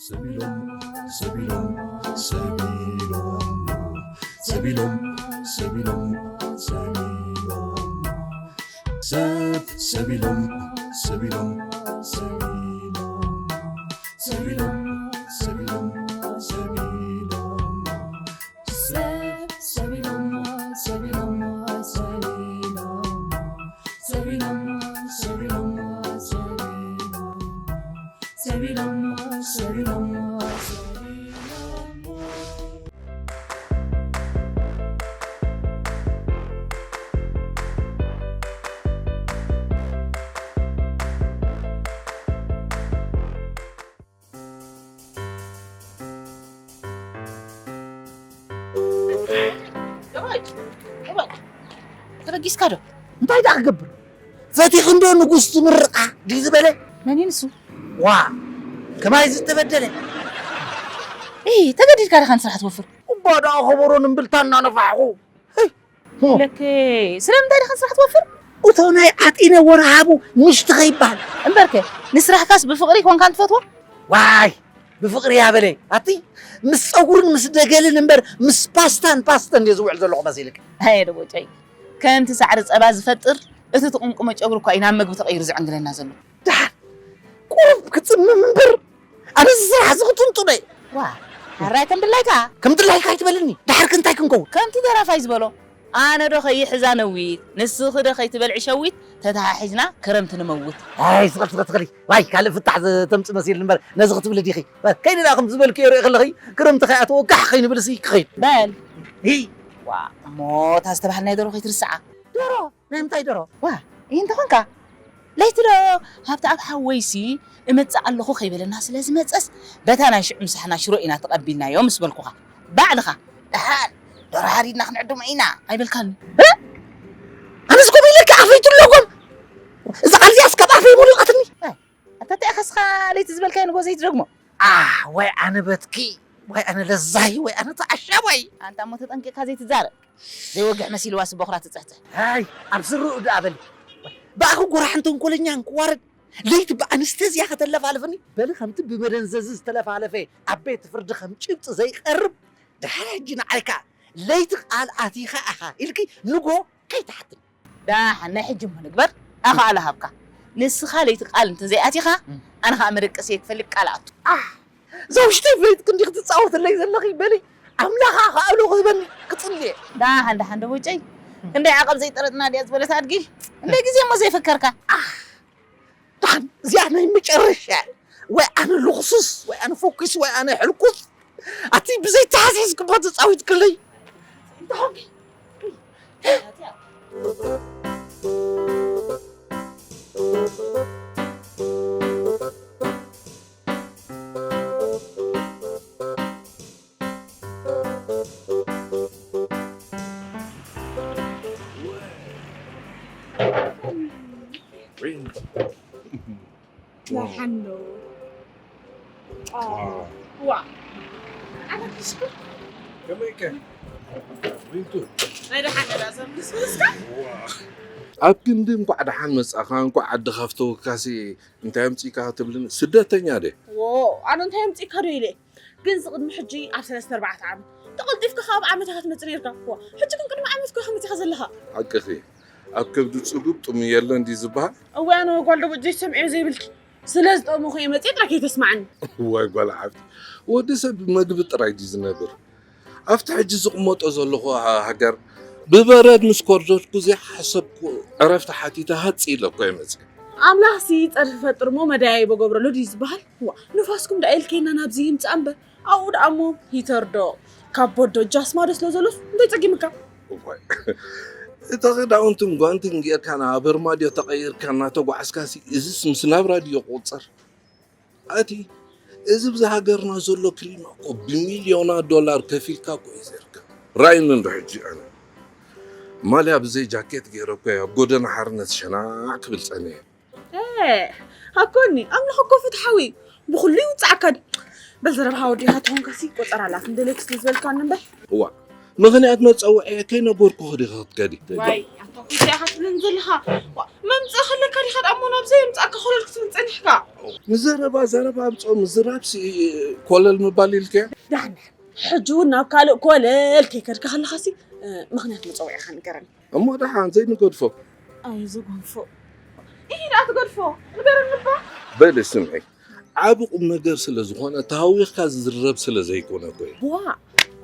ሰቢሎም ሰቢሎም ሰቢሎም ሰቢሎም ሰቢሎም ሰቢሎም ሰብ ሰቢሎም ሰቢሎም ሰቢሎም ሰቢሎም ሰቢሎም ሰቢሎም ሰብ ሰቢሎም ሰቢሎም ሰቢሎም ሰቢሎም ሰቢሎም ሰቢሎም ሰቢሎም ሰቢሎም ሰቢሎም ተበጊስካ ዶ? እንታይ ደኣ ክገብር? ፈቲኺ እንዶ ንጉስ ትምርቓ ድዩ ዝበለ? መን እዩ ንሱ? ዋ፣ ከማይ ዝተበደለ። እይ፣ ተገዲድካ ዲኻ ንስራሕ ትወፍር? እባ ደኣ ከበሮን እምብልታን እናነፋሕኹ። ህይ! ለከ፣ ስለምንታይ ዲኻ ንስራሕ ትወፍር? እቶ ናይ ዓጢነ ወርሃቡ ምሽቲ ከይበሃል። እምበርከ፣ ንስራሕካስ ብፍቕሪ ኮንካ እንትፈትዎ? ዋይ፣ ብፍቕሪ ያበለ። ኣቲ፣ ምስ ጸጉርን ምስ ደገልን እምበር ምስ ፓስታን ፓስተን ድየ ዝውዕል ዘለኹ መሲልክ? ኣየ ደቦጨይ፣ ከምቲ ሳዕሪ ጸባ ዝፈጥር፣ እቲ ትቕምቅሞ ጨጉሪ እኳ እዩ ናብ መግቢ ተቐይሩ ዝዕንግለና ዘሎ። ደሓር ቁሩብ ክጽምም እምበር፣ ኣነዚ ስራሕ እዚ ክጥንጥኖ እየ። ዋ፣ ሕራይ ከም ድላይካ። ከም ድላይካ ኣይትበልኒ። ደሓር ከ እንታይ ክንከውን? ከምቲ ደራፋይ ዝበሎ፣ ኣነ ዶ ከይሕዛ ነዊት፣ ንስኺ ዶ ከይትበልዒ ሸዊት፣ ተተሓሒዝና ክረምቲ ንመውት። ኣይ፣ ስቐል፣ ስቐል፣ ስቐል። ዋይ፣ ካልእ ፍታሕ ዘተምጽእ መሲል እምበር፣ ነዚ ክትብሊ ዲኺ? ከይዲ ደኣ ከም ዝበልክዮ ርኢ ከለኺ፣ ክረምቲ ከይኣተወ ጋሕ ከይንብልሲ ክኸይድ። በል። ሂ። ዋ፣ እሞ እታ ዝተባህልናዮ ደርሆ ከይትርስዓ። ደርሆ? ናይ ምንታይ ደርሆ? ዋ፣ ይህ እንተኾንካ፣ ለይቲ ዶ ካብቲ ኣብ ሓወይሲ እመጽእ ኣለኹ ከይበለና ስለ ዝመጸስ፣ በታ ናይ ሽዑ ምሳሕና ሽሮ ኢና ተቐቢልናዮ ምስ በልኩኻ፣ ባዕልኻ፣ ደሓን ደርሆ ሓሪድና ክንዕድሞ ኢና ኣይበልካን? እ? ኣነስ ከምኡ ኢለካ ኣፈይ ትለጎም። እዛ ቃል እዚኣስ ካብ ኣፈይ ሞሊቓትኒ። ኣታ እንታይ ኢኻ እስኻ ለይቲ ዝበልካዮ ንጎ ዘይትደግሞ? ኣህ፣ ወይ ኣነ በትኪ፣ ወይ ኣነ ለዛይ፣ ወይ ኣነ ተዓሻዋይ። ኣንታ እሞ ተጠንቂቕካ ዘይትዛረብ። ዘይወግሕ መሲልዋ ስቦኽራ ትጽሕጽሕ። ኣይ፣ ኣብ ስርኡ ደኣ በሊ። ብኣኺ ጎራሕ እንተንኮለኛ እንክዋረድ፣ ለይቲ ብኣንስተዝያ ከተለፋልፍኒ? በሊ ከምቲ ብመደንዘዚ ዝተለፋለፈ ኣብ ቤት ፍርዲ ከም ጭብጢ ዘይቀርብ፣ ድሕሪ ሕጂ ንዓይ ከኣ ለይቲ ቃል ኣቲኻ ኢኻ ኢልኪ ንጎ ከይትሓትኒ። ደሓን ናይ ሕጂ እሞ ንግበር፣ ኣኽኣሎ ሃብካ። ንስኻ ለይቲ ቃል እንተዘይኣቲኻ፣ እም። ኣነ ኸኣ መደቀስየ ክፈልግ ቃል ኣቱ። ኣሕ! እዛ ውሽጠይ ፈሊጥኪ እንዲኺ ትጻወትለይ ዘለኺ፣ በሊ ኣምላኻ ኣኽኣሎ ክህበኒ ክጽሊ እየ። ደሓን፣ ደሓን ደቦጨይ። ክንደይ ዓቐብ ዘይጠረጥና ድያ ዝበለት ኣድጊ? ክንደይ ግዜ እሞ ዘይፈከርካ? ኣሕ! ደሓን እዚኣ ናይ መጨረሻ እያ። ወይ ኣነ ልኹስስ፣ ወይ ኣነ ፈኲስ፣ ወይ ኣነ ሕልኩስ። ኣቲ ብዘይተሓስሒዝኪ እባ ተጻዊትክለይ። እንተኾንኪ። ደሓን ዶ? ዋ። ኣታ ክስኩ? ከመይ ከ? ሪንቱ? ናይ ደሓን ገዛ ሰብ ምስ ምስካ? ዋ። ኣብ ክንዲ እንኳዕ ደሓን መጻኻ፣ እንኳዕ ዓዲ ከፍተወካሲ እንታይ ኣምጺእካ ክትብልኒ? ስደተኛ ድየ? ዎ፣ ኣነ እንታይ ኣምጺእካ ዶ ኢለ? ግን እዚ ቅድሚ ሕጂ ኣብ ሰለስተ ኣርባዕተ ዓመት፣ ተቐልጢፍካ ከኣ ኣብ ዓመት ኢኻ ትመጽእ ነይርካ። ዋ፣ ሕጂ ግን ቅድሚ ዓመት እኮ ኢኻ መጺእካ ዘለኻ። ሓቅኺ። ኣብ ከብዲ ጽጉብ ጥሙይ የለን ድዩ ዝበሃል? እዋይ፣ ኣነ ጓል ደቦጭ ዘይትሰምዕዮ ዘይብልኪ። ስለ ዝጠመኹ እየ መጺአ ጥራይ ከይተስምዓኒ። እዋይ ጓል ዓብዲ፣ ወዲ ሰብ ብመግቢ ጥራይ ድዩ ዝነብር? ኣብቲ ሕጂ ዝቕመጦ ዘለኹ ሃ-፣ ሃገር ብበረድ ምስ ኮርደድኩ ዘይሓሰብኩ ዕረፍቲ ሓቲተ ሃጽ ኢለ እኮ እየ መጺአ። ኣምላኽሲ ጸድፊ ፈጥር እሞ መደያይቦ ገብረሉ ድዩ ዝበሃል? ዋ፣ ንፋስኩም ደኣ ኢልከይና ናብዚ ይምጻእ እምበር፣ ኣብኡ ደኣ እሞ ሂተር ዶ፣ ካቦት ዶ፣ ጃስማ ዶ ስለ ዘሎስ እንታይ ጸጊምካ? እዋይ፣ እቲ ክዳውንትን ጓንትን ጌርካ ናብ ኣርማድዮ ተቐይርካ እናተጓዕዝካሲ፣ እዝስ ምስ ናብራ ድዮ ክቑጸር? ኣቲ፣ እዚ ብዛ ሃገርና ዘሎ ክሊማ እኮ ብሚልዮናት ዶላር ከፊልካ እኮ እዩ ዝርከብ። ርኣየኒ እንዶ ሕጂ ኣነ። ማልያ ብዘይ ጃኬት ገይረ እኮ እየ ኣብ ጎደና ሓርነት ሸናዕ ክብል ጸኒሐ። ኤ፣ ሃኮኒ፣ ኣምላኽ እኮ ፍትሓዊ እዩ። ብኹሉ ይውጻዓካ ድዩ? በል ዘረባኻ ወዲኻ ተኾንካሲ ቆጸራ ኣላ፣ ክንደለይክ ስለ ዝበልካኒ እምበር። እዋ፣ ምኽንያት መጸውዒ ከይነገርኩኺ ዲኺ ክትከዲ? ዋይ፣ ኣታ ኩንታ ኢኻ ትብለኒ ዘለኻ። ዋ፣ መምጽእ ከለካ ዲኻ ደኣ እሞ ናብዚ የምጽኣካ ኮለል ክትብል ጸኒሕካ? ንዘረባ ዘረባ ኣምፅኦ ምዝራብሲ ኮለል ምባል ኢልከ? ዳሕዳሕ ሕጂ እውን ናብ ካልእ ኮለል ከይከድካ ከለኻሲ ምኽንያት መፀውዒኻ ንገረኒ። እሞ ደሓን ዘይንገድፎ። ኣይ ዝጎንፎ። ይሄ ደኣ ትገድፎ። ንገረኒ እባ። በል ስምዒ፣ ዓቢ ቁም ነገር ስለ ዝኾነ ተሃዊኽካ ዝዝረብ ስለ ዘይኮነ እኮ እዩ። ዋ፣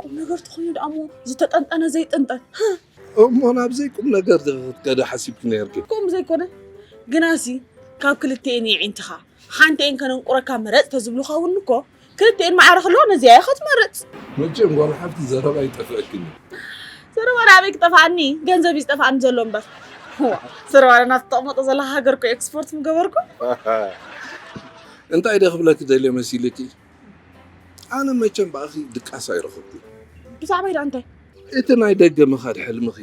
ቁም ነገር ተኾይኑ ደኣ እሞ ዝተጠንጠነ ዘይጥንጠን። እሞ ናብ ዘይቁም ነገር ክትከደ ሓሲብኪ ነርኪ። ከምኡ ዘይኮነ ግናሲ ካብ ክልቲኤን የዒንትኻ ሓንቲኤን ከነንቁረካ ምረፅ ተዝብሉኻ እውን እኮ ክልቲኤን ማዕረ ክህልዋ ነዚኣ ኢኻ ትመርፅ። መቸም ጓል ሓፍቲ ዘረባ ይጠፍአክኒ። ዘረባ ናበይ ክጠፍኣኒ? ገንዘብ እዩ ዝጠፍኣኒ ዘሎ እምበር። ዋ፣ ዘረባ ናብቲ ተቕመጦ ዘለኻ ሃገር እኮ ኤክስፖርት ምገበርኩ። እንታይ ደ ክብለኪ ደልየ መሲልኪ? ኣነ መቸም ብኣኺ ድቃስ ኣይረኸብኩን። ብዛዕባይ ደኣ እንታይ? እቲ ናይ ደገ ምኻድ ሕልምኺ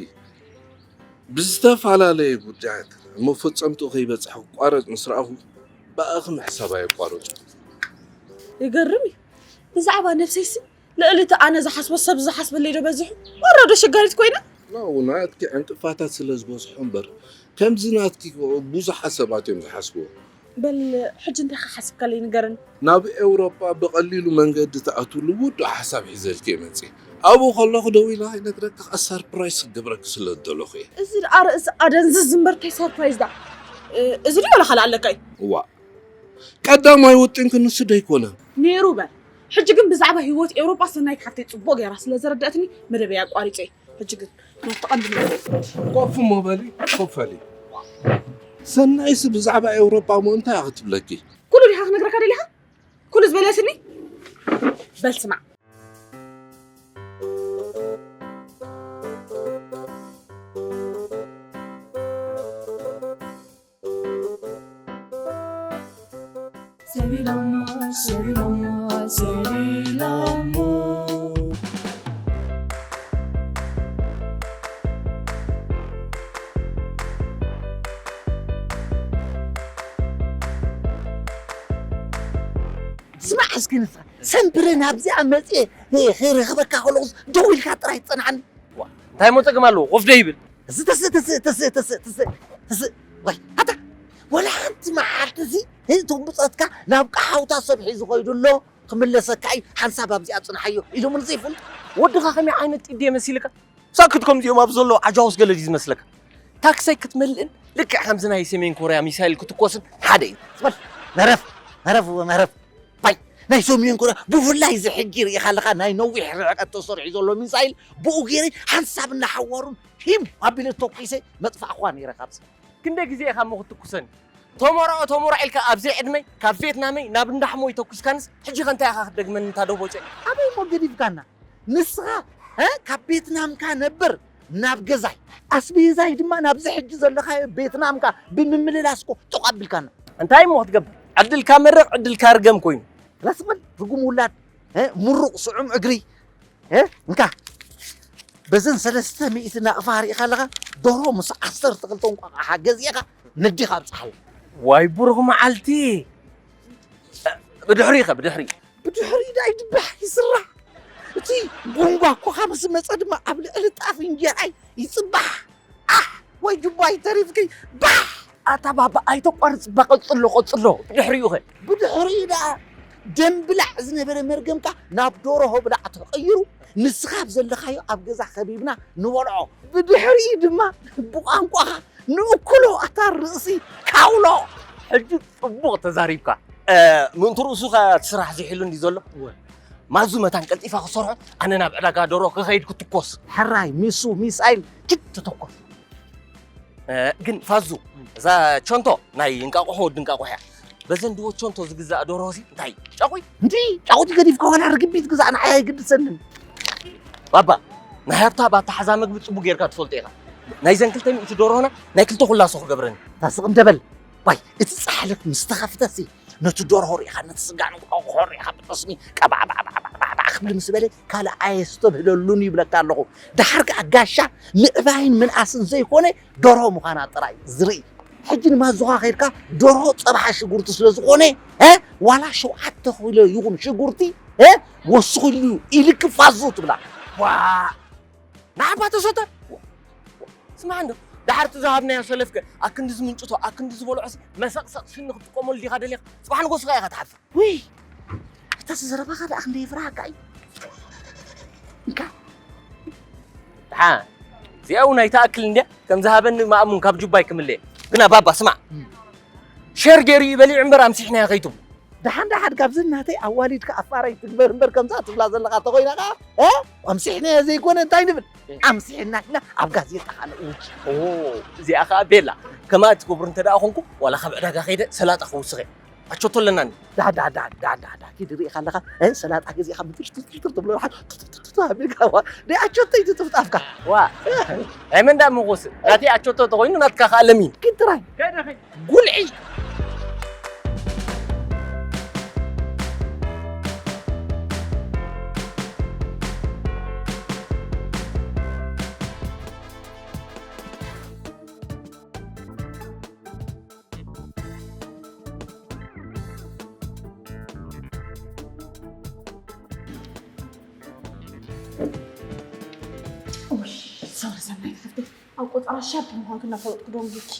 ብዝተፈላለየ ጉዳያት መፈጸምትኡ ከይበጽሕ ክቋረጽ ምስ ረኣኹ ብኣኺ ምሕሳብ ኣየቋረጽኩን። ይገርም እዩ። ብዛዕባ ነብሰይሲ ልዕሊ እቲ ኣነ ዝሓስቦ ሰብ ዝሓስበለይ ዶ በዚሑ? ወረዶ ሸጋሪት ኮይነ? ኖ፣ ናትኪ ዕንቅፋታት ስለ ዝበዝሖ እምበር ከምዚ ናትኪ ብዙሓት ሰባት እዮም ዝሓስብዎ። በል ሕጂ እንታይ ሓሲብካለይ ንገረኒ። ናብ ኤውሮጳ ብቐሊሉ መንገዲ ትኣትውሉ ውዱእ ሓሳብ ሒዘልኪ እየ መጺአ። ኣብኡ ከለኹ ደዊለ ከይነግረኪ ከኣ ሰርፕራይዝ ክገብረኪ ስለ ዝደለኹ እየ። እዚ ደኣ ርእሲ ኣደንዝዝ እምበር እንታይ ሰርፕራይዝ ደኣ? እዚ ድዩ ዋላ ካልእ ኣለካ እዩ? እዋእ ቀዳማይ ውጥንኪ ንሱ ዶ ኣይኮነን? ነይሩ በል። ሕጂ ግን ብዛዕባ ህይወት ኤውሮጳ ሰናይት ሓፍተይ ጽቡቕ ገይራ ስለ ዘረደኣትኒ መደበይ ኣቋሪጸ እየ። ሕጂ ግን ናብቲ ቀንዲ ነገር ኮፍ እሞ በሊ ኮፍ በሊ። ሰናይሲ ብዛዕባ ኤውሮጳ እሞ እንታይ እያ ክትብለኪ? ኩሉ ዲኻ ክነግረካ ደሊኻ? ኩሉ ዝበለትኒ? በል ስማዕ። ሰሪላማ ሰሪላማ ሰሪላማ ስማዕ እስኪ ንሳ ሰንብረ ናብዚኣ መፅየ ክረኽበካ ከለኹስ ደው ኢልካ ጥራይ ትፀንሓኒ እንታይ ሞ ፀገም ኣለዎ ኮፍ ዶ ይብል እዚ ተስእ ተስእ ተስእ ተስእ ተስእ ተስእ ወይ ኣታ ወላ ሓንቲ መዓልቲ እዚ እቶም ብፀትካ ናብ ቃሓውታ ሰብ ሒዙ ከይዱ ኣሎ ክምለሰካ እዩ ሓንሳብ ኣብዚኣ ፅንሓዮ ኢሎምኒ ዘይፈልጡ ወድኻ ከመይ ዓይነት ጢድ እየ መሲልካ ሳክት ከምዚኦም ኣብ ዘሎ ዓጃውስ ገለ ድዩ ዝመስለካ ታክሰይ ክትመልእን ልክዕ ከምዚ ናይ ሰሜን ኮርያ ሚሳይል ክትኮስን ሓደ እዩ ዝበል መረፍ መረፍ መረፍ ባይ ናይ ሰሜን ኮርያ ብፍላይ እዚ ሕጂ ርኢኻ ኣለኻ ናይ ነዊሕ ርሕቀት ተሰሪሑ ዘሎ ሚሳይል ብኡ ገይረ ሓንሳብ እናሓወሩን ሂም ኣቢለ ተኩሰ መጥፋእኳ ነይረ ካብዚ ክንደይ ግዜ ኢኻ እሞ ክትትኩሰኒ ተሞራኦ ተሞራኦ ኢልካ ኣብዚ ዕድመይ ካብ ቬትናመይ ናብ እንዳሕሞይ ተኩስካንስ ሕጂ ከ እንታይ ኢኻ ክትደግመኒ እታ ደቦጨ ኣበይ እሞ ገዲፍካና ንስኻ እ ካብ ቤትናምካ ነበር ናብ ገዛይ ኣስቤዛይ ድማ ናብዚ ሕጂ ዘለኻዮ ቤትናምካ ብምምልላስ እኮ ጥቕ ኣቢልካና እንታይ እሞ ክትገብር ዕድልካ መርቕ ዕድልካ ርገም ኮይኑ ላስ በል ርጉም ውላድ እ ምሩቕ ስዑም እግሪ እ እንካ በዘን ሰለስተ ሚእቲ ናቕፋ ርኢኻ ኣለኻ ደርሆ ምስ ዓሰርተ ክልተ እንቋቑሖ ገዚእኻ ነዲኻ ኣብፅሓላ ዋይ ብሩኽ መዓልቲ ብድሕሪ ኢኸ ብድሕሪ ብድሕሪ ዳይ ድባሕ ይስራሕ እቲ ቡንጓ ኮኻ ምስ መፀ ድማ ኣብ ልዕሊ ጣፍ እንጀራይ ይፅባሕ ኣሕ ወይ ጁባይ ተሪፍኪ ባሕ ኣታ ባባ ኣይተቋርፅ ባቐፅሎ ቀፅሎ ብድሕሪኡ ኸ ብድሕሪኡ ደኣ ደም ብላዕ ዝነበረ መርገምካ ናብ ዶርሆ ብላዕ ተቐይሩ ንስኻ ኣብ ዘለኻዮ ኣብ ገዛ ከቢብና ንበልዖ ብድሕሪኡ ድማ ብቋንቋኻ ንእክሎ ኣታ ርእሲ ካውሎ ሕጂ ፅቡቕ ተዛሪብካ ምእንቲ ርእሱ ኸ እቲ ስራሕ ዝሒሉ እንዲ ዘሎ ማዙ መታን ቀልጢፋ ክሰርሖ ኣነ ናብ ዕዳጋ ዶሮ ክኸይድ ክትኮስ ሕራይ ሚሱ ሚሳይል ጅግ ተተኮስ ግን ፋዙ እዛ ቸንቶ ናይ እንቃቑሖ ወዲ እንቃቑሖ እያ በዘን ድወ ቸንቶ ዝግዛእ ዶሮ ሲ እንታይ ጫቑይ እንዲ ጫቑቲ ገዲፍካ ዋላ ርግቢት ግዛእ ንዓይ ኣይግድሰንን ባባ ናይ ሃብታ ባታ ሓዛ መግቢ ጽቡቅ ጌርካ ትፈልጦ ኢኻ ናይ ዘን ክልተ ሚእቲ ዶሮና ናይ ክልተ ኩላሶ ክገብረኒ ታስቕ እንደበል ዋይ እቲ ጻሕልክ ምስ ተኸፍተሲ ነቲ ዶርሆ ርኢኻ ነቲ ስጋ ንቆሖ ርኢኻ ብጠስሚ ቀባዕባዕባዕባዕ ክብል ምስ በለ ካልእ ኣየስተብህለሉን ይብለካ ኣለኹ። ደሓር ከኣ ጋሻ ምዕባይን ምንኣስን ዘይኮነ ደርሆ ምዃና ጥራይ ዝርኢ። ሕጂ ንማዞኻ ከይድካ ደርሆ ጸብሓ ሽጉርቲ ስለ ዝኾነ ዋላ ሸውዓተ ኪሎ ይኹን ሽጉርቲ ወስኹሉ ኢልክ ፋዙ ትብላ። ዋ ንዓባ ተሰተ ስማዕ እንዶ ደሓር እቲ ዝሃብናዮ ሰለፍከ ኣክንዲ ዝምንጭቶ ኣክንዲ ዝበልዖስ መሰቕሰቕ ስኒ ክትጥቀመሉ ዲኻ ደሊኻ? ጽባሕ ንጎስኻ ኢኻ ትሓፍር። ውይ፣ እታስ ዘረባኻ ደኣ ክንደይ የፍርሃካ እዩ። እንካ። ደሓ፣ እዚኣ እውን ኣይትኣክል እንድያ፣ ከም ዝሃበኒ ማእሙን ካብ ጁባይ ክምለየ። ግና ባባ፣ ስማዕ። ሸር ገይሩ እዩ በሊዑ እምበር ኣምሲሕናዮ ከይትብሉ። ደሓን ደሓን ካብዚ ናተይ ኣዋሊድካ ኣፋራይ ትግበር እምበር ከምዛ ትብላ ዘለኻ ተኾይና ከኣ፣ እ? ኣምሲሕናዮ ዘይኮነ እንታይ ንብል? ኣምሲሕና ኢልና ኣብ ጋዜጣ ካልእ ውጭ። ኦ፣ እዚኣ ከኣ ቤላ። ከምኣ ትገብሩ እንተ ደኣ ኾንኩም፣ ዋላ ካብ ዕዳጋ ከይደ ሰላጣ ክውስኽ እየ። ኣቸቶ ኣለናኒ። ዳ፣ ዳ፣ ዳ፣ ዳ፣ ዳ፣ ዳ፣ ኪድ ርኢኻ ኣለኻ? እ? ሰላጣ ገዚእኻ ብትርትር ትብሎ ደሓን ቱ፣ ቱ፣ ቱ፣ ቱ፣ ቱ ኣቢልካ፣ ዋ። ደይ ኣቸቶ እዩ ትጥፍጣፍካ። ዋ። ናይ መን ደኣ ምቑስ? ናተይ ኣቸቶ ተኾይኑ ናትካ ከኣ ለሚን። ኪድ ጥራይ። ጉልዒ። ኡይ፣ ሶሪ ሰናይት ሓፍተይ፣ ኣብ ቆጸራ ሻርፕ ምዃንኪ እናፈለጥኩ ደንጒኪ።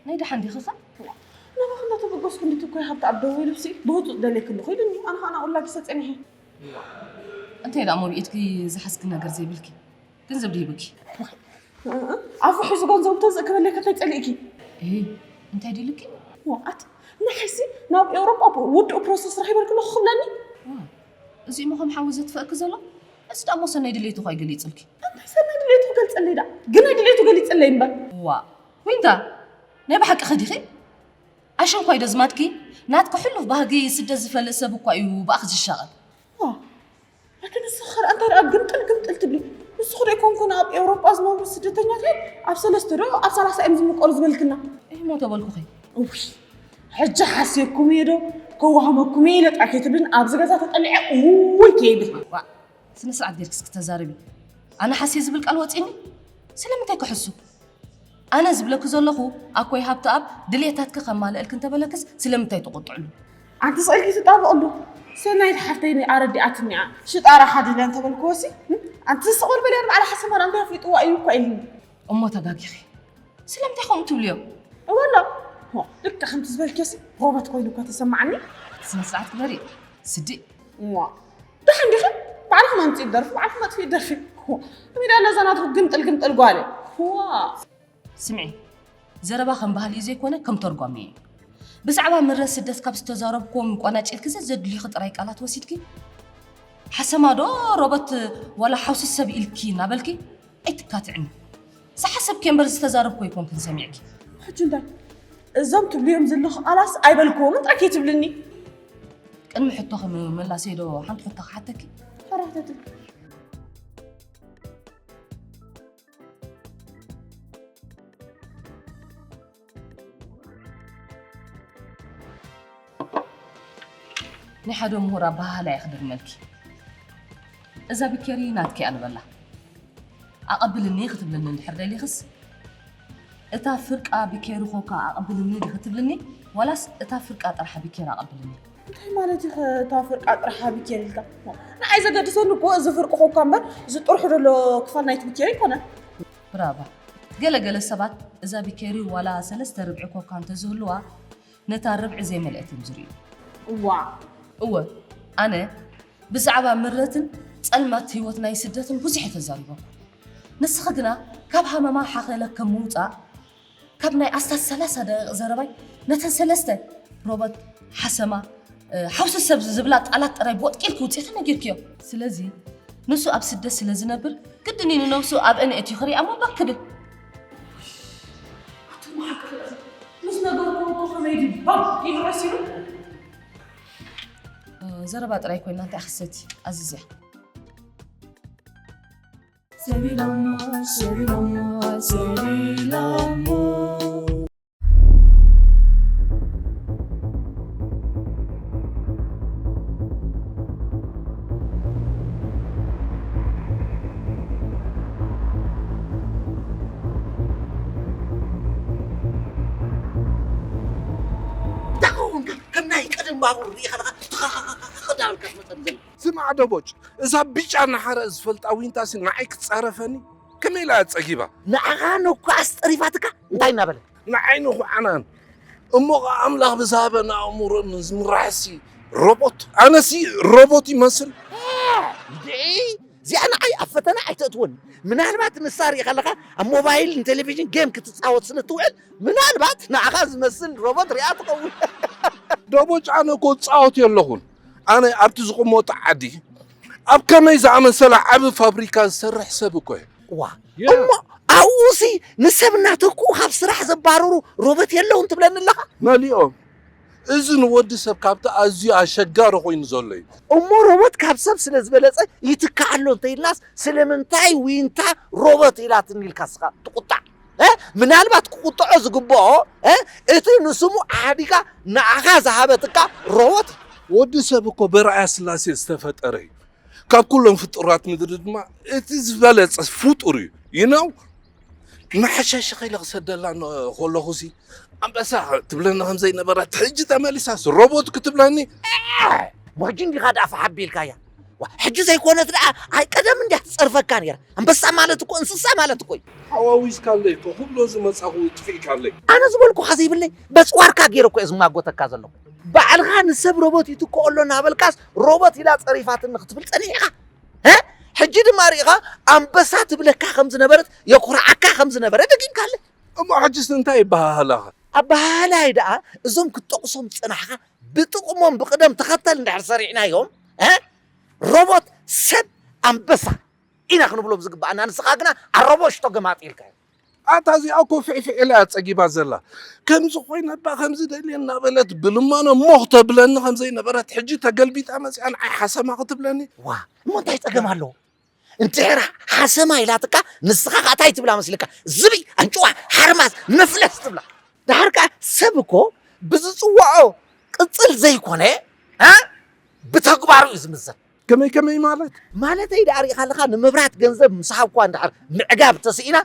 ናይ ደሓን ዲኺ ኸ? ናባኺ እናተበገስኩ እንድትኮይ ሃብቲ ኣብ ደወይሉሲ ብህጹጽ ደልየኪ ኣለኹ ኢሉኒ። ኣነ ኸኣ ናብኡ ላጊሰ ጸኒሐ። እንታይ ደኣ ሞሪኤትኪ ዝሓዝኪ ነገር ዘይብልኪ? ገንዘብ ድሂብኪ? ኣፉ ሒዙ ገንዘቡ ተዝእክበለይ ከታይ ጸሊእኪ? እህ፣ እንታይ ድልኪ? ዋኣት፣ ንሓይሲ ናብ ኤውሮጳ ፕ-፣ ውድኡ ፕሮሰስ ረኺበልኪ ኣለኹ ክብለኒ? ዋ፣ እዚ እሞ ከም ሓዊ ዘጥፍአኪ ዘሎ? እዚ ደኣ እሞ ሰናይ ድሌቱ እኳ ኣይገሊጽልኪ። እንታይ ሰናይ ድሌቱ ክገልጸለይ ደኣ? ግናይ ድሌቱ ገሊጸለይ እምበር። ዋ፣ ዊንታ፣ ናይ ብሓቂ ኸዲኺ? ኣሸንኳይ ደዝማድኪ፣ ናትኪ ሕሉፍ ባህጊ ስደት ዝፈልጥ ሰብ እኳ እዩ ብኣኺ ዝሻቐል። ዋ፣ ኣቲ ንስኺ ኸኣ እንታይ ደኣ ግምጥል ግምጥል ትብሊ? ንስኺ ዶ ኣይኮንኩን ኣብ ኤውሮጳ ዝነብሩ ስደተኛታት ኣብ ሰለስተ ዶ ኣብ ሰላሳ እዮም ዝምቀሉ ዝበልክና? እሞ ተበልኩኺ። እውይ፣ ሕጂ ሓሲርኩም እየ ዶ ከዋህመኩም እየ ኢለ ጥራይ ከይትብልን ኣብዚ ገዛ ተጠሊዐ እውይ ከይብል። ዋ፣ ስነ ስርዓት ጌርኪ እስኪ ተዛረቢ። ኣነ ሓስየ ዝብል ቃል ወጺኒ? ስለምንታይ ክሕሱ? ኣነ ዝብለኪ ዘለኹ ኣኮይ ሃብተኣብ ድልየታትኪ ከማልእልኪ እንተበለክስ ስለምንታይ ትቆጥዕሉ? ኣንቲ ስቕ ኢልኪ ትጣበቕሉ። ሰናይት ሓፍተይ ኣረዲኣትኒ እያ። ሽጣራ ሓዲለ እንተበልክዎሲ፣ ኣንቲ ስቕ በል በልያ ንባዕላ ሓሰማ ደኣ እንታይ ኣፍሊጥዋ እዩ እኳ ኢልኒ። እሞ ተጋጊኺ። ስለምንታይ ከምኡ ትብልዮ? እወ ኣሎ። ሆ፣ ልክዕ ከምቲ ዝበልክዮሲ ሮቦት ኮይኑ እኳ ተሰማዓኒ። ስነ ስርዓት ግበሪ። ስዲ። እዋ። ደሓን ዲኺ? ባዕልኺ ኣምፅኢ ደርፊ፣ ባዕልኺ መጥፍኢ ደርፊ። ሆ፣ ሚዳ ነዛ ናትኺ ግምጥል ግምጥል ጓል። ዋ። ስምዒ፣ ዘረባ ከም ባህሊ እዩ ዘይኮነ ከም ተርጓሚ እዩ። ብዛዕባ ምረት ስደት ካብ ዝተዛረብክዎም ቆናጪልኪ ዘ-፣ ዘድልዩኺ ጥራይ ቃላት ወሲድኪ፣ ሓሰማ ዶ ሮቦት ዋላ ሓውሲ ሰብ ኢልኪ እናበልኪ ኣይትካትዕኒ። ዝሓሰብኪ እምበር ዝተዛረብኩ ኣይኮንክን ሰሚዕኪ። ሕጂ እንታይ? እዞም ትብልዮም ዘለኹ ቃላስ ኣይበልክዎምን ጥራይ ከይትብልኒ። ቅድሚ ሕቶኺ ም-፣ ምላሰይ ዶ ሓንቲ ሕቶ ክሓተኪ? ሕራ ሕተቲ። ናይ ሓደ ምሁር ኣበሃህላ እየ ክደግመልኪ። እዛ ቢኬሪ ናትኪ እያ ንበላ። ኣቐብልኒ ክትብልኒ እንድሕር ደሊኽስ፣ እታ ፍርቃ ቢኬሪ ኮካ ኣቐብልኒ ዲኺ ትብልኒ፣ ዋላስ እታ ፍርቃ ጥርሓ ቢኬሪ ኣቐብልኒ? እንታይ ማለት እዩ እታ ፍርቃ ጥርሓ ቢኬሪ ኢልካ? ንዓይ ዘገድሰኒ እኮ እዚ ፍርቂ ኮካ እምበር፣ እዚ ጥርሑ ዘሎ ክፋል ናይቲ ቢኬሪ ኣይኮነን። ብራቫ። ገለ ገለ ሰባት እዛ ቢኬሪ ዋላ ሰለስተ ርብዒ ኮካ እንተዝህልዋ፣ ነታ ርብዒ ዘይመልአት እዮም ዝርእዩ። እዋ። እወ፣ ኣነ ብዛዕባ ምረትን ጸልማት ህይወት ናይ ስደትን ብዙሕ እየ ተዛሪበ። ንስኺ ግና ካብ ሃመማ ሓኸለ ከም ምውጻእ፣ ካብ ናይ ኣስታት ሰላሳ ደቂቕ ዘረባይ ነተን ሰለስተ ሮቦት፣ ሓሰማ፣ እ፣ ሓውሲ ሰብ ዝብላ ቃላት ጥራይ ቦጥቂልኪ ውጽኢኺ ነጊርክዮ። ስለዚ ንሱ ኣብ ስደት ስለ ዝነብር ግድን እዩ ንነብሱ ኣብአን ኣእትዩ ክሪኣ እሞ ባክ ክብል። ኣቱም ብሓቂ ፍቕሪ ምስ ነገርኩዎ እኮ ከመይ ድዩ ባክ ኢሉ ረሲኑ? እ፣ ዘረባ ጥራይ ኮይና እንታይ ክሰቲ ኣዚዝያ። ሰሪላማ፣ ሰሪላማ፣ ሰሪላማ። እንታይ ክኸውን ከ? ከም ናይ ቀደም ባቡር ርኢኻ ኣለኻ? ትኸኸኸኸኸ እንዳበልካ ትመጸኒ ዘሎ። ስማዕ ደቦጭ፣ እዛ ብጫ ናሓረ ዝፈልጣ ዊንታሲ ንዓይ ክትጻረፈኒ? ከመይ ኢላ ጸጊባ? ንዓኻ ነኳ ኣስጠሪፋትካ እንታይ እናበለ? ንዓይ ንኹዓናን እሞ ኸዓ ኣምላኽ ብዝሃበና ኣእምሮ ዝምራሕሲ ሮቦት፣ ኣነሲ ሮቦት ይመስል። እዚኣ ንዓይ ኣብ ፈተና ኣይተእትወኒ። ምናልባት ንሳ ሪኢኻ ኣለኻ ኣብ ሞባይል ንቴሌቪዥን ጌም ክትፃወት ስለ ትውዕል ምናልባት ንዓኻ ዝመስል ሮቦት ሪኣ ትኸውን። ደቦ ጫነ እኮ እፃወት የለኹን ኣነ ኣብቲ ዝቕመጦ ዓዲ ኣብ ከመይ ዝኣመሰለ ዓቢ ፋብሪካ ዝሰርሕ ሰብ እኮ እየ። ዋ እሞ ኣብኡሲ ንሰብ እናተክኡ ካብ ስራሕ ዘባረሩ ሮቦት የለውን ትብለኒ ኣለኻ? መሊኦም እዚ ንወዲ ሰብ ካብቲ ኣዝዩ ኣሸጋሪ ኮይኑ ዘሎ እዩ። እሞ ሮቦት ካብ ሰብ ስለ ዝበለጸ ይትካእ ኣሎ እንተኢልናስ ስለምንታይ ዊንታ ሮቦት ኢላትኒ ኢልካ ስኻ ትቁጣዕ? እ? ምናልባት ክቁጥዖ ዝግብኦ እ? እቲ ንስሙ ኣሕዲጋ ንዓኻ ዝሃበትካ ሮቦት እዩ። ወዲ ሰብ እኮ በርኣያ ስላሴ ዝተፈጠረ እዩ። ካብ ኩሎም ፍጡራት ምድሪ ድማ እቲ ዝበለጸ ፍጡር እዩ። ይነው መሓሻሽ ኸይለ ክሰደላ ከለኹሲ ኣንበሳ ትብለኒ ከም ዘይነበረት ሕጂ ተመሊሳስ ሮቦት ክትብለኒ። ወጂ እንዲኻ ደኣ ፈሓቢልካያ። ሕጂ ዘይኮነት ደኣ ኣይ ቀደም እንዲያ ትጸርፈካ ነይራ። ኣንበሳ ማለት እኮ እንስሳ ማለት እኮ እዩ። ሓዋዊስካለይ እኮ ክብሎ ዝመጻኹ ጥፊእካለይ። ኣነ ዝበልኩኻ ዘይብለይ በጽዋርካ ገይረ እኮ እየ ዝማጎተካ ዘለኹ። ባዕልኻ ንሰብ ሮቦት ይትክኦ ኣሎ እናበልካስ ሮቦት ኢላ ጸሪፋትኒ ክትብል ጸኒሕኻ። እ? ሕጂ ድማ ርኢኻ ኣንበሳ ትብለካ ከም ዝነበረት የኩርዓካ ከም ዝነበረ ደጊምካለ። እሞ ሕጅስ እንታይ ይበሃሃላኻ? ኣበሃህላይ ደኣ እዞም ክትጠቕሶም ዝጸናሕኻ ብጥቕሞም ብቕደም ተኸተል እንድሕር ሰሪዕናዮም እ? ሮቦት ሰብ ኣንበሳ ኢና ክንብሎም ዝግባኣና ንስኻ ግና ኣረቦሽቶ ገማጢ ኢልካዮ። ኣታ እዚኣ እኮ ፊዕፊዕ ኢላ እያ ጸጊባ ዘላ። ከምዚ ኮይነ እባ ከምዚ ደልየ እናበለት ብልማኖ ሞኽ ተብለኒ ከም ዘይነበረት ሕጂ ተገልቢጣ መጺኣ ንዓይ ሓሰማ ክትብለኒ። ዋ እሞ እንታይ ጸገም ኣለዎ? እንድሕር ሓሰማ ኢላትካ ንስኻ ከኣ እንታይ ትብላ መስልካ? ዝብኢ፣ ኣንጭዋ፣ ሓርማዝ፣ መፍለስ ትብላ። ደሓር ከኣ ሰብ እኮ ብዝጽውዖ ቅጽል ዘይኮነ እ ብተግባሩ እዩ ዝምዘን። ከመይ ከመይ ማለት? ማለተይ ደኣ ርኢኻ ኣለኻ ንመብራት ገንዘብ ምስ ሃብኳ እንድሕር ምዕጋብ ተስኢና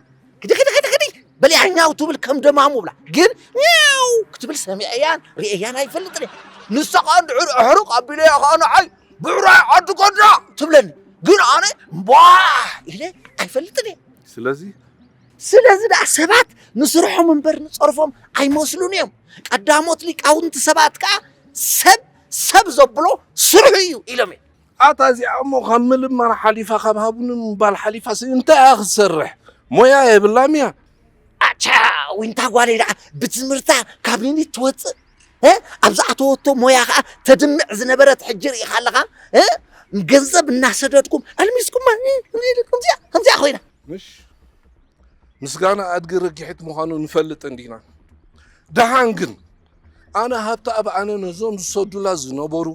ክዲ ክዲ ክዲ ክዲ በሊ ያኛው ትብል ከም ደማሙ ብላ ግን ኛው ክትብል ሰሚዐያን ርእየያን ኣይፈልጥን እየ። ንሳ ኸኣ እንድሕር ኣሕርቕ ኣቢለያ ኸኣ ንዓይ ብዕራይ ዓዲ ጎዳ ትብለኒ ግን ኣነ እምቧሕ ኢለ ኣይፈልጥን እየ። ስለዚ ስለዚ ደኣ ሰባት ንስርሖም እምበር ንጸርፎም ኣይመስሉን እዮም። ቀዳሞት ሊቃውንቲ ሰባት ከኣ ሰብ ሰብ ዘብሎ ስርሑ እዩ ኢሎም እዮም። ኣታ እዚኣ እሞ ካብ ምልማን ሓሊፋ ካብ ሃቡኒ ምባል ሓሊፋስ እንታይ እያ ክትሰርሕ? ሞያ የብላን እያ። ኣቻ ዊንታ ጓለይ ደኣ ብትምህርታ ካብ ኒኒት ትወፅእ እ? ኣብ ዝኣተወቶ ሞያ ከዓ ተድምዕ ዝነበረት ሕጂ ርኢኻ ኣለኻ እ? ገንዘብ እናሰደድኩም ኣልሚስኩማ እ? ከምዚኣ ከምዚኣ ኮይና ምሽ ምስጋና ኣድጊ ርግሒት ምዃኑ ንፈልጥ እንዲና። ደሓን ግን ኣነ ሃብቲ ኣብ ኣነ ነዞም ዝሰዱላ ዝነበሩ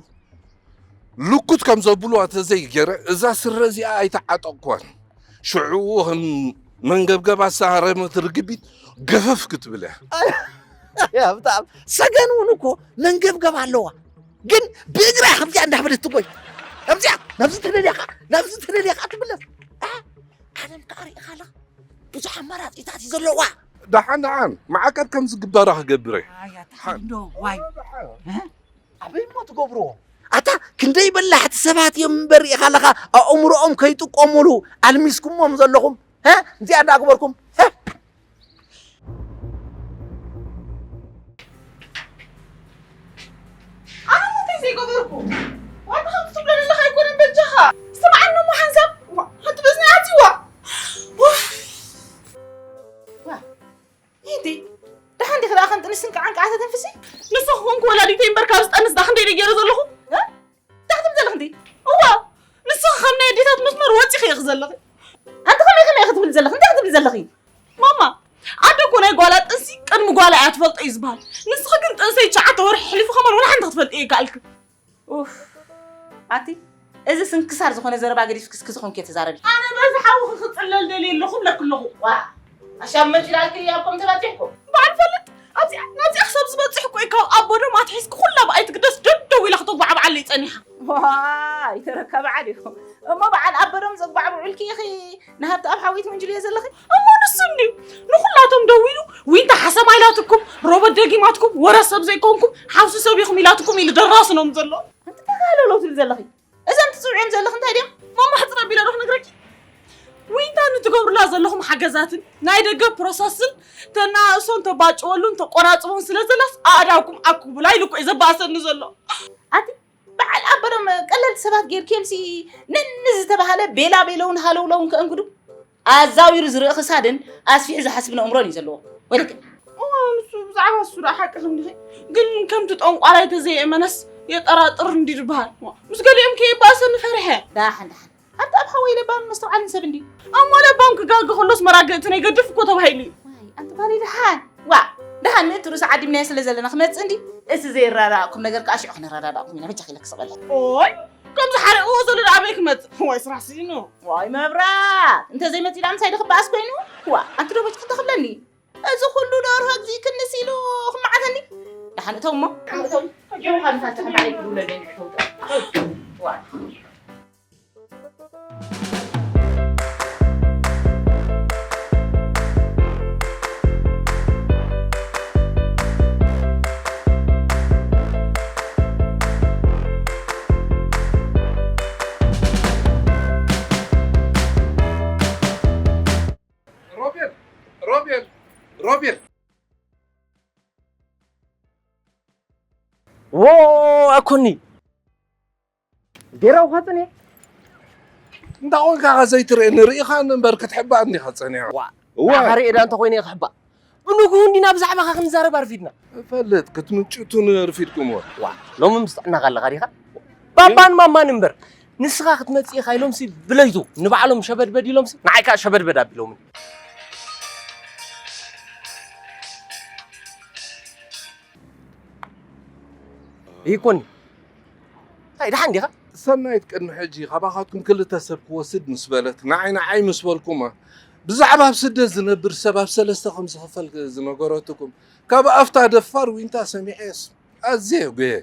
ልኩት ከም ዘብሉዋ ተዘይገይረ እዛ ስረ እዚኣ ኣይተዓጠቕኩዋን። ሽዑ ከም መንገብገባ ዝተሃረመት ርግቢት ገፈፍ ክትብል እያ። ሃብታም ሰገን እውን እኮ መንገብገብ ኣለዋ፣ ግን ብእግራ ከምዚኣ እንዳበለት ትጎይ ከምዚኣ ናብዚ ተደሊኻ ናብዚ ተደሊኻ ትምለስ። ዓለም ከዓ ርኢኻ ኣለኻ። ብዙሕ ኣማራፂታት እዩ ዘለዋ። ደሓን ደሓን ማዕቀብ ከም ዝግበራ ክገብር እየ። ኣያ ተሓንዶ ዋይ ኣበይ እሞ ትገብርዎ? ኣታ ክንደይ በላሕቲ ሰባት እዮም እምበር ርኢኻ ኣለኻ ኣእምሮኦም ከይጥቀሙሉ ኣልሚስኩሞም ዘለኹም። እዚኣ እንዳግበርኩም ኣነ እንታይ ዘይገበርኩ? ዋላ ከምዚ ትብሎ ዘለኻ ኣይኮነን በጃኻ። ስምዓኒ እሞ ሓንሳብ ሓንቲ ብእዝኒ ኣትይዋ። ኡፍ። ዋ፣ ይህዲ። ደሓን ዲኺ ደኣ ከም ጥንሲ እንቅዓንቅዓ ተተንፍሲ? ንስኺ ኮንኩ ወላዲተይ እምበር ካብዚ ጠንስ ደኣ ክንደይ ደይ ገይረ ዘለኹ? እ? እንታይ ክትብሊ ዘለኺ እንዴ? እዋ፣ ንስኺ ካብ ናይ ኣዴታት መስመር ወጺኺ ኢኺ ዘለኺ። ኣንቲ ከመይ ከመይ ኢኺ ትብሊ ዘለኺ? እንታይ ክትብሊ ዘለኺ? ማማ፣ ኣደ እኮ ናይ ጓላ ጥንሲ ቅድሚ ጓላ እያ ትፈልጦ እዩ ዝበሃል። ንስኺ ግን ጥንሰይ ትሽዓተ ወርሒ ኣሕሊፉ ከማን ወላ ሓንቲ ክትፈልጢ ኣይከኣልክን። ኡፍ፣ ኣቲ እዚ ስንክሳር ዝኾነ ዘረባ ገዲፍኪ እስኪ ዝኾንኪ ተዛረቢ። ኣነ በዚ ሓውኺ ክጽለል ደልየ ኣለኹ እብለኪ ኣለኹ። ዋ፣ ኣሻብ መች ኢላልኪ እያ እኮ ምተባጺሕኩም። በዓል ፈልጥ፣ ኣብዚኣ ናብዚኣ ክሳብ ዝበጽሕ እኮ እዩ ካብ ኣቦ ደም ኣትሒዝኪ ኩላ ብኣይ ትግደስ ደደው ኢላ ክተጉባዕብዓለይ ጸኒሓ። ዋይ፣ ተረካ በዓል እዩ። እሞ በዓል ኣቦ ደም ዘጉባዕብዑልኪ ኢኺ ንሃብተኣብ ሓወይ ትውንጅልዮ ዘለኺ? እሞ ንሱ እንድዩ ንኹላቶም ደዊሉ ዊንታ ሓሰማ ኢላትኩም፣ ሮቦት ደጊማትኩም፣ ወረ ሰብ ዘይኮንኩም፣ ሓውሲ ሰብ ኢኹም ኢላትኩም ኢሉ ደራስኖም ዘሎ። ኣንቲ ተጋለሎ ትብል ዘለኺ? እዞም ትጽውዕዮም ዘለኺ እንታይ ድዮም? ማማ ሕጽር ኣቢለ ዶ ክነግረኪ? ዊንታ ንትገብሩላ ዘለኹም ሓገዛትን ናይ ደገ ፕሮሰስን ተናእሶን ተባጭወሉን ተቆራጽቦን ስለ ዘላስ ኣእዳውኩም ኣኩቡላ ኢሉ እኮ እዩ ዘባእሰኒ ዘሎ። ኣቲ በዓል ኣበሎም ቀለልቲ ሰባት ጌርክዮምሲ ነኒ ዝተባህለ ቤላ ቤለውን ሃለውለውን ከእንግዱ ኣዛዊሩ ዝርኢ ክሳድን ኣስፊሑ ዝሓስብን ኣእምሮን እዩ ዘለዎ። ወይለከ እዋ፣ ንሱ ብዛዕባ እሱ ደኣ ሓቂ ክንዲኺ ግን ከምቲ ጠንቋላይ ተዘየእመነስ የጠራጥር እንዲ ዝበሃል። እዋ፣ ምስ ገሊኦም ከየባእሰኒ ፈሪሐ። ዳሓን ዳሓን ኣብቲ ኣብ ሓወይ ለባምን መስተውዓልን ሰብ እንዲ። እሞ ለባም ክጋገ ከሎስ መራገእቲ ናይ ገድፍ እኮ ተባሂሉ እዩ። ዋይ ኣንቲ ጓለይ ደሓን ዋ ደሓን ምእንቲ ርእሱ ዓዲምናዮ ስለ ዘለና ክመጽእ እንዲ። እቲ ዘይረዳእኩም ነገር ከዓ ሽዑ ክንረዳዳእኩም ኢና በጃኺ ኢለኪ ስቕ በሊ። ኦይ ከምዚ ሓሪቕዎ ዘሎ ደኣ ኣበይ ክመጽእ? ዋይ ስራሕ ስኢኑ። ዋይ መብራት እንተዘይመጺኡ ደኣ ምሳይ ዶ ክበኣስ ኮይኑ? ዋ ኣንቲ ዶ በጃኺ እንተ ክብለኒ እዚ ኩሉ ደርሆ እግዚእ ክንስ ኢሉ ክመዓተኒ። ደሓን እተው እሞ። ሮቤል ሮቤል ሮቤል ዎ ኣኮኒ ጌራውካ ጽንየ እንዳ ቆንካ ዘይትርእየኒ ርኢኻኒ እምበር ክትሕባእ እንዲኻ ጸኒኻ። ዋ እዋ። ንዓኻ ርእየ ደኣ እንተኾይነ እየ ክሕባእ። ብንግሁ እንዲና ብዛዕባኻ ክንዛረብ ኣርፊድና። እፈልጥ ክትምጭቱን ርፊድኩም እዋ። ዋ ሎሚ ምስ ጥዕናኻ ኣለኻ ዲኻ? ባባን ማማን እምበር ንስኻ ክትመጽእ ኢኻ ኢሎምሲ ብለይቱ ንባዕሎም ሸበድበድ ኢሎምሲ ንዓይ ከኣ ሸበድበድ ኣቢሎምኒ። ይኮኒ እንታይ ደሓን ዲኻ? ሰናይት ቅድሚ ሕጂ ካባኻትኩም ክልተ ሰብ ክወስድ ምስ በለት ንዓይ ንዓይ ምስ በልኩማ ብዛዕባ ኣብ ስደት ዝነብር ሰብ ኣብ ሰለስተ ከም ዝኽፈል ዝነገረትኩም ካብ ኣፍታ ደፋር ዊንታ ሰሚዐስ ኣዝየ ጉየ።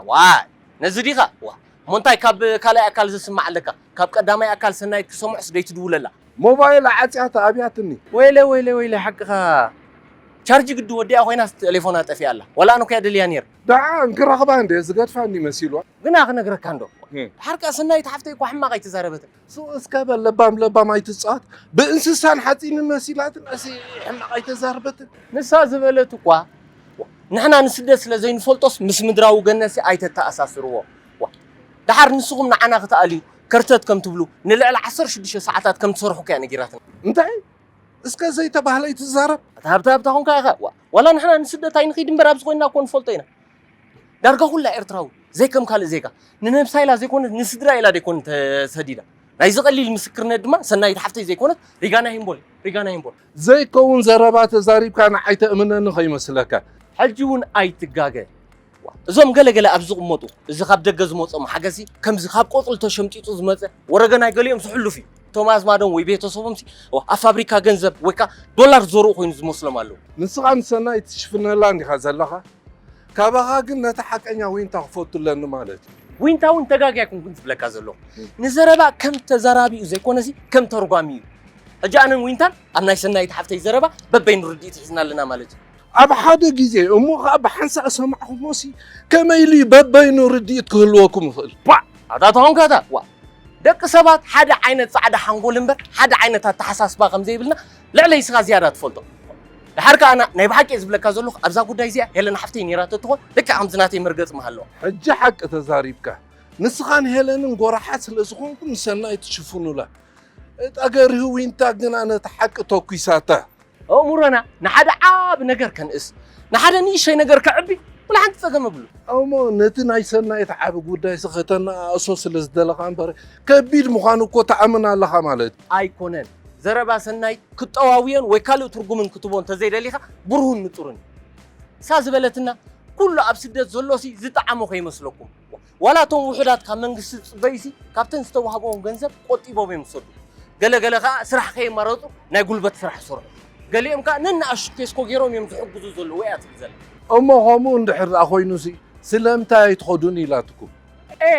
ዋይ ነዚ ዲኻ? ዋ እሞ እንታይ ካብ ካልኣይ ኣካል ዝስማዕ ኣለካ? ካብ ቀዳማይ ኣካል ሰናይት ክሰምዖስ ደይትድውለላ። ሞባይል ዓጽያታ ኣብያትኒ። ወይለ ወይለ ወይለ ሓቅኻ ቻርጅ ግዲ ወዲኣ ኮይናስ ቴሌፎና ጠፊኣ ኣላ። ወላ ኣነ እኮ እያ ደልያ ነይረ። ደሓን ክረኽባ እንድየ ዝገድፋኒ መሲልዋ። ግና ክነግረካ እንዶ። ድሓር ከኣ ሰናይት ሓፍተይ እኳ ሕማቕ ኣይተዛረበትን። ሱቕ እስከ በል ለባም ለባም ኣይትጻወት። ብእንስሳን ሓጺንን መሲላትናሲ ሕማቕ ኣይተዛረበትን። ንሳ ዝበለት እኳ ንሕና ንስደት ስለ ዘይንፈልጦስ ምስ ምድራዊ ገነትሲ ኣይተተኣሳስርዎ። ዋ፣ ደሓር ንስኹም ንዓና ክትኣልዩ ከርተት ከም ትብሉ ንልዕሊ ዓሰርተ ሽዱሽተ ሰዓታት ከም ትሰርሑ ከያ ነጊራትና። እንታይ? እስከ ዘይተባህለ ኣይትዛረብ። ኣታ ሃብታ ሃብታ ኾንካ ኢኻ። ዋ፣ ዋላ ንሕና ንስደት ኣይንኺድ እምበር ኣብዚ ኮይንና እኮ ንፈልጦ ኢና። ዳርጋ ኩላ ኤርትራዊ ዘይከም ካልእ ዜጋ ንነብሳ ኢላ ዘይኮነት ንስድራ ኢላ ደይኮን ተሰዲዳ። ናይዚ ቀሊል ምስክርነት ድማ ሰናይት ሓፍተይ ዘይኮነት ሪጋና ሂምቦል ሪጋና ሂምቦል። ዘይከውን ዘረባ ተዛሪብካ ንዓይ ተእምነኒ ከይመስለካ። ሕጂ እውን ኣይትጋገ። እዞም ገለ ገለ ኣብ ዝቕመጡ እዚ ካብ ደገ ዝመጾም ሓገዝሲ ከምዚ ካብ ቆጽሊ ተሸምጢጡ ዝመጸ ወረገ ናይ ገሊኦምሲ ሕሉፍ እዩ። እቶም ኣዝማዶም ወይ ቤተሰቦምሲ ኣብ ፋብሪካ ገንዘብ ወይ ከኣ ዶላር ዝዘርኡ ኮይኑ ዝመስሎም ኣለዉ። ንስኻ ንሰናይት ትሽፍነላ እንዲኻ ዘለኻ። ካባኻ ግን ነታ ሓቀኛ ዊንታ ክፈቱ ኣለኒ ማለት እዩ። ዊንታ እውን ተጋግያ ኣይኮንኩን ዝብለካ ዘለኹ። ንዘረባ ከም ተዛራቢኡ ዘይኮነሲ ከም ተርጓሚኡ እዩ። ሕጂ ኣነን ዊንታን ኣብ ናይ ሰናይት ሓፍተይ ዘረባ በበይኑ ርድኢት ሒዝና ኣለና ማለት እዩ። ኣብ ሓደ ግዜ እሞ ኸኣ ብሓንሳእ ሰማዕኹሞሲ ከመይ ኢሉ እዩ በበይኑ ርድኢት ክህልወኩም ይኽእል? ቧዕ! ኣታ ተኾንካ እታ ዋእ! ደቂ ሰባት ሓደ ዓይነት ጻዕዳ ሓንጎል እምበር ሓደ ዓይነት ኣተሓሳስባ ከም ዘይብልና ልዕለይ እስኻ ዝያዳ ትፈልጦ። ደሓር ከኣ ኣነ ናይ ብሓቂ እየ ዝብለካ ዘለኹ ኣብዛ ጉዳይ እዚኣ ሄለን ሓፍተይ ነይራ ተትኾን ልክዕ ከምዚ ናተይ መርገጺ ምሃለዋ። ሕጂ ሓቂ ተዛሪብካ። ንስኻን ሄለንን ጎራሓት ስለ ዝኾንኩም ንሰናይት ትሽፍኑላ። ጠገርሂ ዊንታ ግና ነቲ ሓቂ ተኲሳታ። ኣእምሮና ንሓደ ዓቢ ነገር ከንእስ ንሓደ ንእሽተይ ነገር ከዕቢ ወላ ሓንቲ ጸገም የብሉን። እሞ ነቲ ናይ ሰናይት ዓቢ ጉዳይሲ ከተነኣእሶ ስለ ዝደለኻ እምበር ከቢድ ምዃኑ እኮ ትኣምን ኣለኻ ማለት እዩ። ኣይኮነን። ዘረባ ሰናይት ክጠዋውዮን ወይ ካልእ ትርጉምን ክትቦ እንተዘይደሊኻ ብሩህን ንጹርን እዩ። እሳ ዝበለትና ኩሉ ኣብ ስደት ዘሎሲ ዝጠዓሞ ከይመስለኩም። ዋላ እቶም ውሑዳት ካብ መንግስቲ ዝጽበዩሲ ካብተን ዝተዋህብኦም ገንዘብ ቆጢቦም እዮም ዝሰዱ። ገለ ገለ ከኣ ስራሕ ከየማረጹ ናይ ጉልበት ስራሕ ይሰርሑ። ገሊኦም ከኣ ነንኣሽቱ ቴስኮ ገይሮም እዮም ዝሕግዙ ዘለዉ እያ ትብል ዘላ። እሞ ከምኡ እንድሕር ደኣ ኮይኑሲ ስለምንታይ ኣይትኸዱን ኢላትኩም? ኤ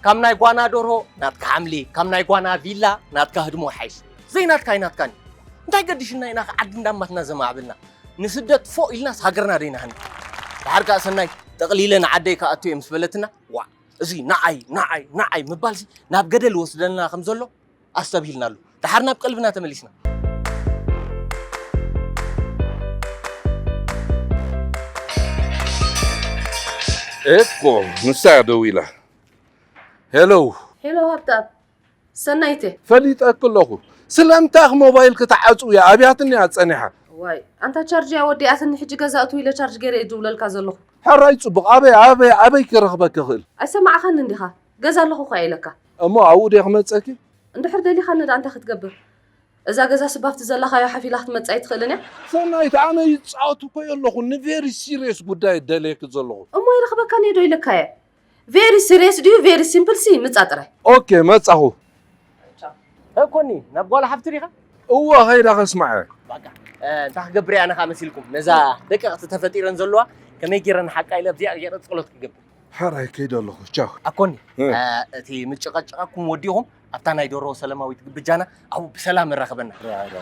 ካብ ናይ ጓና ደርሆ ናትካ ሓምሊ፣ ካብ ናይ ጓና ቪላ ናትካ ህድሞ ይሓይሽ። ዘይናትካ ኣይናትካን እዩ። እንታይ ገዲሽና ኢና ከ ዓዲ እንዳማትና ዘማዕብልና። ንስደት ፎእ ኢልናስ ሃገርና ደይንሃንጽ። ደሓር ከኣ ሰናይ ጠቕሊለ ንዓደይ ክኣቱ እየ ምስ በለትና ዋእ እዚ ንዓይ ንዓይ ንዓይ ምባልሲ ናብ ገደል ይወስደና ከም ዘሎ ኣስተብሂልናሉ። ደሓር ናብ ቀልብና ተመሊስና። እኮ ንሳ እያ ደዊላ። ሄሎ። ሄሎ ሃብታም፣ ሰናይተ። ፈሊጠኪ ኣለኹ። ስለምንታይ ኢኺ ሞባይል ክትዓጽው እያ ኣብያትኒ እያ ጸኒሓ። ዋይ ኣንታ ቻርጅ እያ ወዲኣትኒ፣ ሕጂ ገዛ እትው ኢለ ቻርጅ ገይረ እየ ዝድውለልካ ዘለኹ። ሕራይ ጽቡቕ። ኣበይ ኣበይ ኣበይ ክረኽበኪ እኽእል? ኣይሰማዕኻንን ዲኻ? ገዛ ኣለኹ እኳ ኢለካ። እሞ ኣብኡ ድየ ክመጸኪ? እንድሕር ደሊኻኒ ደኣ እንታይ ክትገብር? እዛ ገዛስ ባፍቲ ዘላኻዮ ሓፊላ ክትመጽእ ኣይትኽእልን እያ። ሰናይት፣ ኣነ ይጻወት እኮ የለኹ፣ ንቬሪ ሲሪየስ ጉዳይ ደልየኪ ዘለኹ። እሞ ይረኽበካ እየ ዶ ኢለካ እየ። ቬሪ ሲሪየስ ድዩ ቬሪ ሲምፕል ሲ ምጻ ጥራይ። ኦኬ፣ መጻኹ። ቻው። ኮኒ፣ ናብ ጓል ሓፍቲ ዲኻ? እወ፣ ኸይዳ ከስምዓ እየ። በቃ፣ እንታይ ክገብር እየ ኣነ ኸኣ መሲልኩም? ነዛ ደቀቕቲ ተፈጢረን ዘለዋ ከመይ ገይረ ንሓቃ ኢለ ኣብዚኣ ገይረ ጸሎት ክገብር። ሕራይ ከይደ ኣለኹ። ቻው። ኣኮኒ፣ እቲ ምጭቐጭቐኩም ወዲኹም ኣብታ ናይ ደርሆ ሰለማዊት ግብጃና ኣብኡ ብሰላም ኣራኽበና።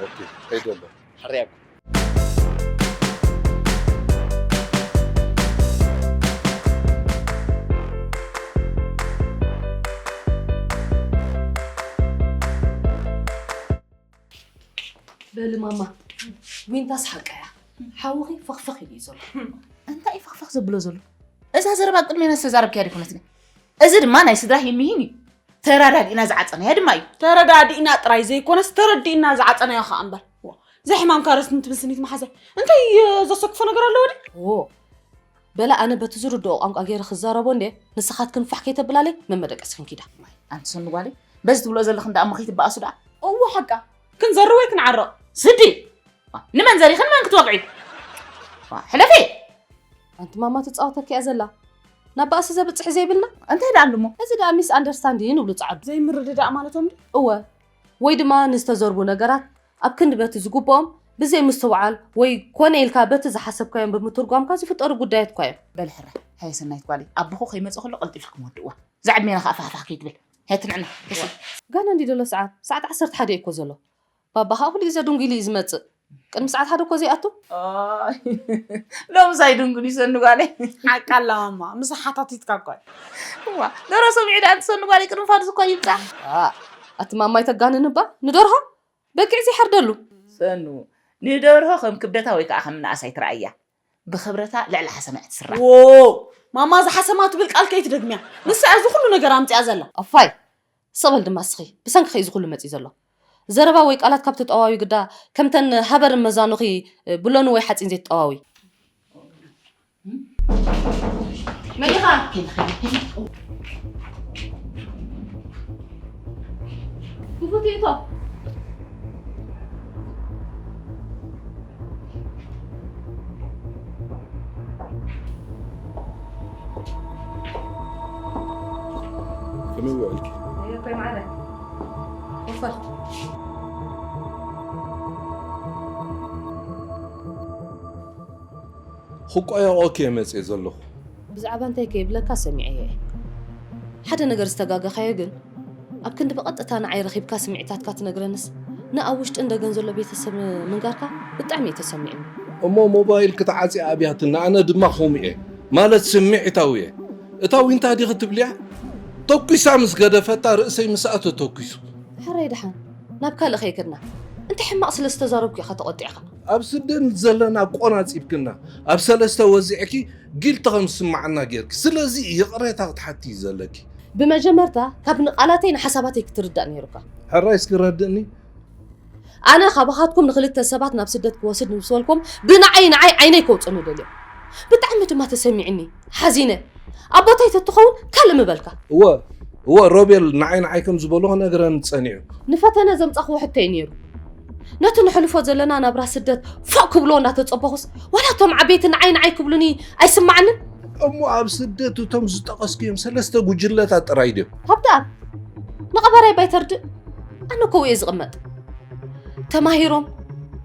ኦኬ፣ ከይደ ኣለኹ። ሕራይ ኣኮኒ። በሊ ማማ፣ ዊንታስ ሓቃ እያ። ሓውኺ ፈኽፈኽ ኢሉ እዩ ዘሎ። እንታይ እዩ ፈኽፈኽ ዘብሎ ዘሎ? እዛ ዘረባ ቅድሜና ዝተዛረብካያ ደይኮነትን? እዚ ድማ ናይ ስድራ ሂኒሂን እዩ። ተረዳዲእና ዝዓጸናዮ ድማ እዩ። ተረዳዲእና ጥራይ ዘይኮነስ ተረዲእና ዝዓጸናዮ ከኣ እምበር። ዋ፣ ዘይሕማምካ ርእሲ እንትብል ስኒት መሓዛይ። እንታይ ዘሰክፎ ነገር ኣለዎ ድዩ? ኦ፣ በለ ኣነ በቲ ዝርድኦ ቋንቋ ገይረ ክዛረቦ እንድየ፣ ንስኻትክን ፋሕ ከይተብላለይ መመደቀስክን ኪዳ። ኣንቲ ሰኑ ጓለይ፣ በዚ ትብልኦ ዘለኽን ደኣ እሞ ከይትበኣሱ ደኣ። እወ ሓቃ። ክንዘሪ ወይ ክንዓርቕ? ስዲ! ንመን ዘሪኽን መን ክትወቕዒ? ሕለፊ! ኣንቲ ማማ ትጻወተኪ እያ ዘላ። ናብ ባእሲ ዘብጽሕ ዘይብልና? እንታይ ደኣ ኣሉሞ? እዚ ደኣ ሚስ ኣንደርስታንዲን ይብሉ ጻዕዱ። ዘይምርድዳእ ማለቶም ድዩ? እወ። ወይ ድማ ንዝተዘርቡ ነገራት ኣብ ክንዲ በቲ ዝግብኦም ብዘይ ምስትውዓል ወይ ኮነ ኢልካ በቲ ዝሓሰብካዮም ብምትርጓምካ ዝፍጠሩ ጉዳያት እኳ እዮም። በሊ ሕራይ፣ ሃየ ሰናይት ጓለይ፣ ኣቦኹ ከይመጸ ከሎ ቀልጢፍኪ ክምወድእዋ። እዛ ዕድሜና ከኣ ፋሕፋሕ ከይትብል። ሃየ ትንዕና፣ ተስኢ። ጋና እንድዩ ዘሎ ሰዓት? ሰዓት ዓሰርተ ሓደ እዩ እኮ ዘሎ። ባባ ከኣ ኩሉ ግዜ ድንጉ ኢሉ እዩ ዝመጽእ። ቅድሚ ሰዓት ሓደ እኮ ዘይኣቱ። ኣይ፣ ሎምስ ኣይድንጉን እዩ ሰኑ ጓለይ። ሓቃ ኣላ ማማ፣ ምሳሕ ሓታቲትካ እኮ እያ። እዋ፣ ደሮ ሰሚዑ ደኣ እቲ ሰኑ ጓለይ ቅድሚ ፋዱስ እኮ ይምጻእ። ኣቲ ማማ ኣይተጋንኒ እባ፣ ንደርሆ በጊዕ ዘይሓርደሉ። ሰኑ፣ ንደርሆ ከም ክብደታ ወይ ከኣ ከም ንኣስ ኣይትርኣያ። ብኽብረታ ልዕሊ ሓሰማ እያ ትስራዕ። ዎ፣ ማማ እዛ ሓሰማ ትብል ቃል ከይትደግምያ። ንሳ እያ እዚ ኩሉ ነገር ኣምጺኣ ዘላ። ኣፋይ፣ ስቕ በል ድማ እስኺ፣ ብሰንክኺ እዩ እዚ ኩሉ መጺኡ ዘሎ። ዘረባ ወይ ቃላት ካብ ተጠዋዊ ግዳ ከምተን ሃበርን መዛኑኺ ብሎኒ ወይ ሓጺን ዘይትጠዋዊ። መሊኻ ክፉት እቶ። ከመይ ውዕልኪ? ወፈር ክቆየቆኪ እየ መፅየ ዘለኹ። ብዛዕባ እንታይ ከይብለካ ሰሚዐዮ እየ። ሓደ ነገር ዝተጋገኻዮ ግን ኣብ ክንዲ ብቐጥታ ንዓይ ረኺብካ ስምዒታትካ ትነግረንስ ንኣብ ውሽጥን ደገን ዘሎ ቤተሰብ ምንጋርካ ብጣዕሚ እዩ ተሰሚዑኒ። እሞ ሞባይል ክትዓፅያ ኣብያትኒ ኣነ ድማ ከምኡ እየ ማለት ስምዒታዊ እየ። እታ ዊንታ ዲኺ ትብልያ ተኲሳ ምስ ገደፈታ ርእሰይ ምስኣ ተተኲሱ። ሕራይ ደሓን ናብ ካልእ ከይከድና እንታይ ሕማቕ ስለ ዝተዛረብኩ ኢኻ ተቖጢዕኻ? ኣብ ስደት ዘለና ኣቆናጺብክና ኣብ ሰለስተ ወዚዕኪ ጊልቲ ከም ዝስምዓና ጌርኪ ስለዚ ይቕሬታ ክትሓቲ እዩ ዘለኪ። ብመጀመርታ ካብ ንቓላተይ ንሓሳባተይ ክትርዳእ ኔሩካ። ሕራይ እስኪ ረድእኒ። ኣነ ካባኻትኩም ንኽልተ ሰባት ናብ ስደት ክወስድ ምስ በልኩም ብንዓይ ንዓይ ዓይነይ ከውጽእኒ ደልዮም። ብጣዕሚ ድማ ተሰሚዕኒ፣ ሓዚነ። ኣብ ቦታይ ተትኸውን ካልእ ምበልካ። እወ እወ ሮቤል ንዓይ ንዓይ ከም ዝበሎ ክነግረኒ ጸኒሑ። ንፈተነ ዘምጻኽዎ ሕቶ'ዩ ነይሩ። ነቲ ነሕልፎ ዘለና ናብራ ስደት ፎእ ክብልዎ እንዳተጸበኹስ ዋላ እቶም ዓበይቲ ንዓይ ንዓይ ክብሉኒ ኣይስምዓንን። እሞ ኣብ ስደት እቶም ዝጠቐስክዮም ሰለስተ ጉጅለታት ጥራይ ድዮም? ሃብተኣብ ንቐበራይ ባይተርድእ ኣነ ኮው እየ ዝቕመጥ። ተማሂሮም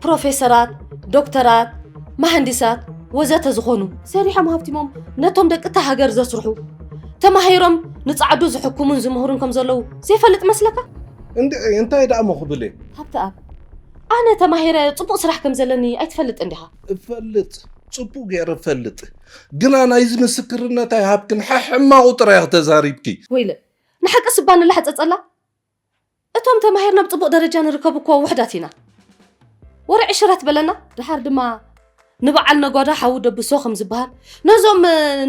ፕሮፌሰራት፣ ዶክተራት፣ መሃንዲሳት ወዘተ ዝኾኑ ሰሪሖም ሃብቲሞም ነቶም ደቂ እታ ሃገር ዘስርሑ ተማሂሮም ንጻዕዱ ዝሕክሙን ዝምህሩን ከም ዘለዉ ዘይፈልጥ መስለካ? እንድዒ እንታይ ደኣ እሞ ክብል እየ? ሃብተኣብ ኣነ ተማሂረ ጽቡቕ ስራሕ ከም ዘለኒ ኣይትፈልጥን ዲኻ? እፈልጥ፣ ጽቡቕ ገይረ እፈልጥ። ግና ናይዚ ምስክርነት ኣይሃብክን፣ ሕሕማቑ ጥራይ ኢኺ ተዛሪብኪ። ወይለ፣ ንሓቂ ስባ ንላሕጸጸላ? እቶም ተማሂርና ኣብ ጽቡቕ ደረጃ ንርከብ እኮ ውሕዳት ኢና። ወረ ዕሽራት በለና። ድሓር ድማ ንበዓል ነጓዳ ሓዊ ደብሶ ከም ዝበሃል፣ ነዞም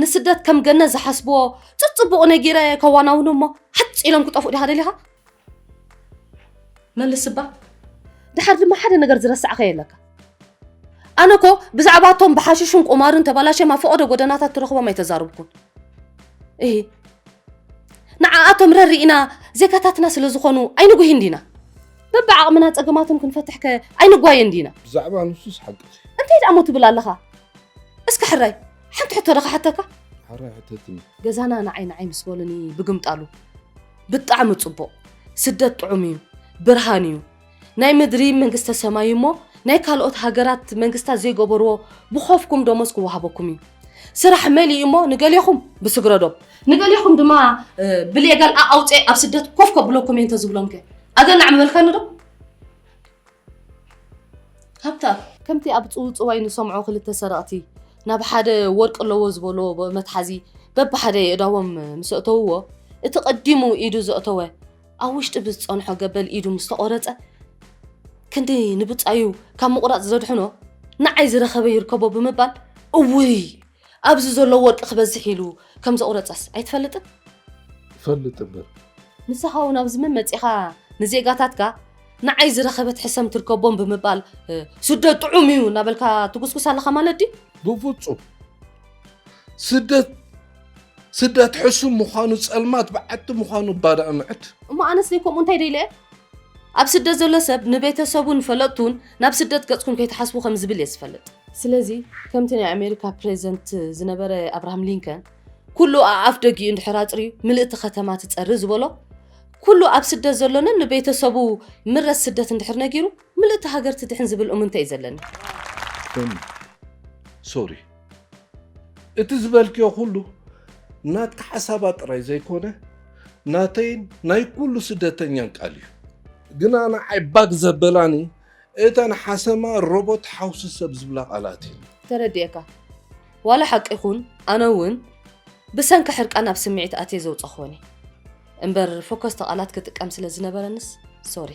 ንስደት ከም ገነት ዝሓስብዎ ጽጽቡቕ ነጊረ ከዋናውኖ እሞ ሓጽ ኢሎም ክጠፍኡ ዲኻ ደሊኻ? መልስ እባ። ድሓር ድማ ሓደ ነገር ዝረሳዕኸ የለካ። ኣነ እኮ ብዛዕባ እቶም ብሓሽሽን ቁማርን ተባላሽዮም ኣብ ፈቐዶ ጎደናታት ትረኽቦም ኣይተዛረብኩን። እሂ፣ ንዓኣቶም ረሪእና ዜጋታትና ስለ ዝኾኑ ኣይንጉሂን ዲና? በብዓቕምና ጸገማቶም ክንፈትሕከ ኣይንጓየን ዲና? ብዛዕባ ንሱስ ሓቅኺ። እንታይ ደኣሞ ትብል ኣለኻ? እስከ ሕራይ፣ ሓንቲ ሕቶ ዶ ክሓተካ? ሕራይ ሕተትኒ። ገዛና ንዓይ ንዓይ ምስ በሉኒ ብግምጣሉ፣ ብጣዕሚ ጽቡቕ። ስደት ጥዑም እዩ፣ ብርሃን እዩ። ናይ ምድሪ መንግስተ ሰማይ እሞ ናይ ካልኦት ሃገራት መንግስታት ዘይገበርዎ ብኾፍኩም ደሞዝ ክወሃበኩም እዩ። ስራሕ መሊኡ እሞ ንገሌኹም ብስግረዶብ፣ ንገሌኹም ድማ፣ እ፣ ብሌጋል ኣኣውፅኤ ኣብ ስደት ኮፍ ከብለኩም እየ እንተዝብሎም ከ? ኣገናዕ ምበልካኒ ዶ? ሃብታ፣ ከምቲ ኣብ ጽውጽዋይ ንሰምዖ ክልተ ሰረቕቲ ናብ ሓደ ወርቂ ኣለዎ ዝበልዎ መትሓዚ በብሓደ የእዳዎም ምስ ኣእተውዎ፣ እቲ ቀዲሙ ኢዱ ዘእተወ ኣብ ውሽጢ ብዝጸንሖ ገበል ኢዱ ምስ ተቖረጸ፣ ክንዲ ንብጻዩ ካብ ምቑራጽ ዘድሕኖ ንዓይ ዝረኸበ ይርከቦ ብምባል፣ እውይ፣ ኣብዚ ዘሎ ወርቂ ክበዝሕ ኢሉ ከም ዘቑረጸስ ኣይትፈልጥን? እፈልጥ እምበር። ንስኻ እውን ኣብዚ መን መጺኻ ንዜጋታትካ ንዓይ ዝረኸበት ሕሰም ትርከቦም ብምባል፣ እ፣ ስደት ጥዑም እዩ እናበልካ ትጉስጉስ ኣለኻ ማለት ድዩ? ብፍጹም። ስደት፣ ስደት ሕሱም ምዃኑ፣ ጸልማት በዓቲ ምዃኑ ባዳ እምዕድ። እሞ ኣነስ ዘይከምኡ እንታይ ደይለ እየ? ኣብ ስደት ዘሎ ሰብ ንቤተሰቡን ፈለጥቱን ናብ ስደት ገጽኩም ከይትሓስቡ ከም ዝብል እየ ዝፈልጥ። ስለዚ ከምቲ ናይ ኣሜሪካ ፕሬዚደንት ዝነበረ ኣብርሃም ሊንከን፣ "ኩሉ ኣኣፍ ደጊኡ እንድሕር ኣጽርዩ ምልእቲ ከተማ ትጸሪ" ዝበሎ፣ ኩሉ ኣብ ስደት ዘሎንን ንቤተሰቡ ምረት ስደት እንድሕር ነጊሩ ምልእቲ ሃገር ትድሕን ዝብል እምንቶ እዩ ዘለኒ። ሶሪ፣ እቲ ዝበልክዮ ኩሉ ናትካ ሓሳባት ጥራይ ዘይኮነ፣ ናተይን ናይ ኩሉ ስደተኛን ቃል እዩ። ግና ንዓይ ባግ ዘበላኒ እተን ሓሰማ ሮቦት ሓውሲ ሰብ ዝብላ ቃላት እዩ። ተረዲኤካ። ዋላ ሓቂ ይኹን፣ ኣነ እውን ብሰንኪ ሕርቃን ኣብ ስምዒት ኣትየ ዘውጸኽወን እየ። እምበር ፎከስቲ ቃላት ክጥቀም ስለ ዝነበረንስ፣ ሶሪ።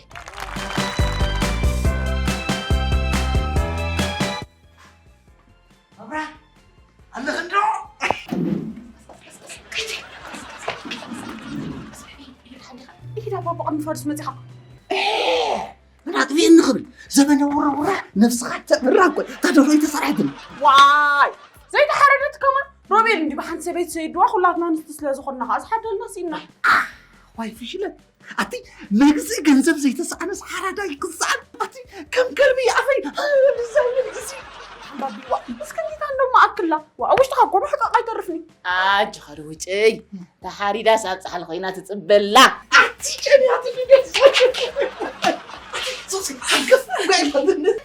መብራት ኣለኽንዶ? ኢዳ ባባ ቅድሚ ፋዱስ መጺኻ። ምን ኣጥፊእኒ ክብል ዘበነ ውራ ውራ ነብስኻ ተብራ እኮ እታ ደርሆ ኣይተሰርሐትን። ዋይ ዘይተሓረደት ከማን ሮቤል እንዲ ብሓንቲ ሰበይቲ ሰይድዋ ኩላትና ኣንስቲ ስለ ዝኾንና ከዓ ዝሓደልና ስኢና። ዋይ ፍሽለት ኣቲ መግዝኢ ገንዘብ ዘይተሰኣነስ ሓራዳ ይክሰኣን ኣቲ ከም ከልቢ ኣፈይ ልዛይብል እዚ ሓምባቢዋ እስከ እንዲታ እንደሞ ኣክላ ዋ ውሽጥኻ እኮ ብሕቃቕ ኣይተርፍኒ። ኣንቺ ኸዲ ውጭይ ተሓሪዳስ ኣብ ጻሕሊ ኮይና ትጽበላ። ኣቲ ጨንያት ፊደል ሶስ ኣገፍ ጓይላትነት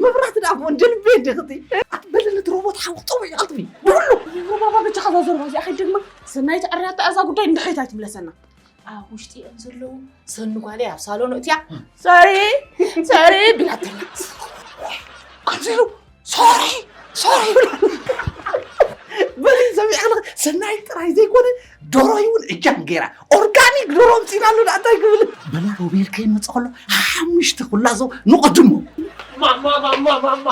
መብራት ዳቦ እንደልቤ እንደኽቲ ኣትበለለት ሮቦት ሓውጦ ወይ ኣልትቢ ብሉ። ሮባባ በጃኻ እዛ ዘረባ እዚኣ ከይደግማ ሰናይት ዕርያታ እዛ ጉዳይ እንድሕሪት ኣይትምለሰና። ኣብ ውሽጢ እዮም ዘለዉ ሰኑ ጓለይ ኣብ ሳሎን እትያ ሶሪ ሶሪ ቢላተላ ከምዚ ኢሉ ሶሪ ሶሪ ይብላ። በሊ ሰሚዐ ከለኻ ሰናይ ጥራይ ዘይኮነ ዶሮይ እውን እጃም ገይራ ኦርጋኒክ ዶሮ ኣምፂና ኣሎ ንኣንታይ ክብል በላ ሮቤል ከይመፅ ከሎ ሓሙሽተ ኩላዞ ንቐድሞ ማማ ማማ ማማ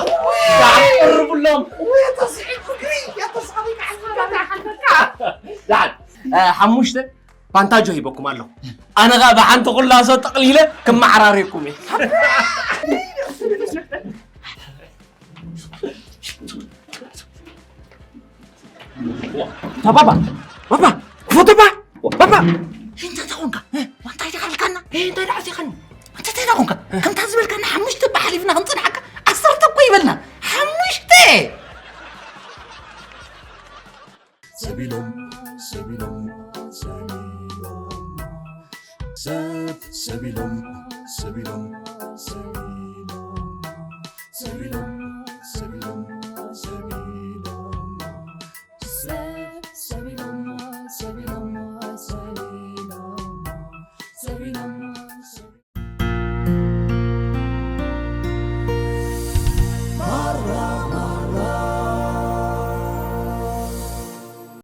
ዳዕም ቅርብሎም ወይ ተስዒት ፍቅሪ የተስዓቢ ሓሙሽተ ፓንታጆ ሂበኩም ኣለኹ። ኣነ ኸኣ ብሓንቲ ኩላሶ ጠቕሊለ ክመዓራርየኩም እየ። ባባ፣ ባባ፣ ክፎ ባባ፣ ባባ። እንታይ ተኾንካ? እንታይ ደኣ ኢልካና? እንታይ ደኣ ኢልካና? እንታይ ደኣ ኮንካ? ከምታ ዝበልካና ሓሙሽተ እባ ሓሊፍና ክንጽንሓካ ዓሰርተ እኮ ይበልና። ሓሙሽተ! ሰቢሎም ሰቢሎም ሰቢሎም ሰብ ሰቢሎም ሰቢሎም ሰብ